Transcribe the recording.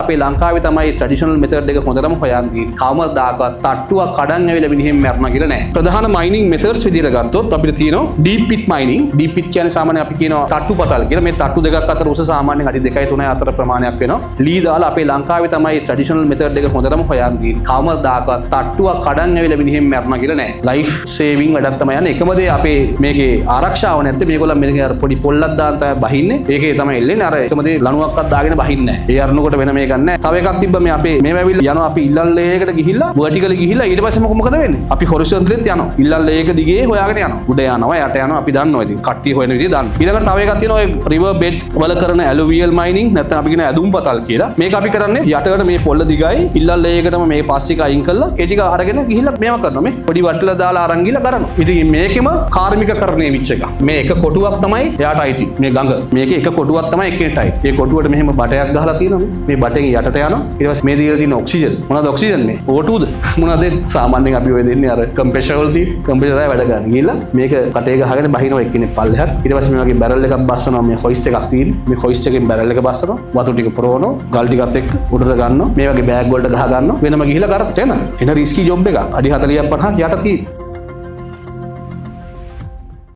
අපේ ලංකාවේ තමයි ට්‍රැඩිෂනල් මෙතඩ් එක හොඳටම හොයන් තියෙන්නේ. කවමදාකවත් තට්ටුවක් කඩන් ඇවිල්ලා මිනිහෙන් මැරුණා කියලා නෑ. ප්‍රධාන මයිනින් මෙතඩ්ස් විදිහට ගත්තොත් අපිට තියෙනවා deep pit mining. Deep pit කියන්නේ සාමාන්‍යයෙන් අපි කියනවා තට්ටු පතල් කියලා. මේ තට්ටු දෙකක් අතර උස සාමාන්‍යයෙන් අඩි 2යි 3යි අතර ප්‍රමාණයක් වෙනවා. ලී දාලා අපේ ලංකාවේ තමයි ට්‍රැඩිෂනල් මෙතඩ් එක හොඳටම හොයන් තියෙන්නේ. කවමදාකවත් තට්ටුවක් කඩන් ඇවිල්ලා මිනිහෙන් මැරුණා කියලා නෑ. ලයිෆ් සේවිං වැඩක් තමයි යන්නේ. එකම දේ අපේ මේකේ ආරක්ෂාව නැත්තේ මේගොල්ලන් මේකේ අර පොඩි පොල්ලක් දාන් තමයි බහින්නේ. ඒකේ තමයි එල්ලෙන්නේ. අර එකම දේ ලණුවක්වත් දාගෙන බහින්නේ නෑ. ඒ අරනකොට වෙන මේකක් නෑ. තව එකක් තිබ්බ මේ අපේ මේව ඇවිල්ලා යනවා. අපි ඉල්ලන් ලේයකට ගිහිල්ලා වර්ටිකලි ගිහිල්ලා ඊට පස්සේ මොකද වෙන්නේ? අපි හොරිසොන්ටලිත් යනවා. ඉල්ලන් ලේයක දිගේ හොයාගෙන යනවා. උඩ යනවා, යට යනවා. අපි දන්නවා ඉතින්. කට්ටිය හොයන විදිය දන්නවා. ඊළඟට තව එකක් තියෙනවා ඔය රිවර් බෙඩ් වල කරන ඇලුවියල් මයිනින්, නැත්නම් අපි කියන ඇදුම් පතල් කියලා. මේක අපි කරන්නේ යටට මේ පොල්ල දිගයි ඉල්ලන් ලේයකටම මේ පස් එක අයින් කරලා ඒ ටික අරගෙන ගිහිල්ලා මේවා කරනවා. මේ පොඩි වටල දාලා අරන් ගිහිල්ලා කරනවා. ඉතින් මේකෙම කාර්මිකකරණය වෙච්ච එකක්. මේ එක කොටුවක් තමයි එයාට අයිති. මේ ගඟ. මේකේ එක කොටුවක් තමයි එක්කෙනෙක්ට අයිති. ඒ කොටුවට මෙහෙම බටයක් ගහලා තියෙනවා. මේ බටෙන් යටට යනවා. ඊට පස්සේ මේ දීලා තියෙන ඔක්සිජන්. මොනවද ඔක්සිජන් මේ? O2ද? මොනවද ඒ? සාමාන්‍යයෙන් අපි ඔය දෙන්නේ අර කම්ප්‍රෙසර් වල තියෙන කම්ප්‍රෙසර් තමයි වැඩ ගන්න. ගිහිල්ලා මේක කටේ ගහගෙන බහිනවා එක්කෙනෙක් පල්ලෙහාට. ඊට පස්සේ මේ වගේ බැරල් එකක් බස්සනවා. මේ හොයිස්ට් එකක් තියෙන. මේ හොයිස්ට් එකෙන් බැරල් එක බස්සනවා. වතුර ටික පුරවනවා. ගල් ටිකත් එක්ක උඩට ගන්නවා. මේ වගේ බෑග් වලට ගහ ගන්නවා. වෙනම ගිහිල්ලා කරත් එන. එන රිස්කි ජොබ් එකක්. අඩි 40ක් 50ක් යට තියෙන.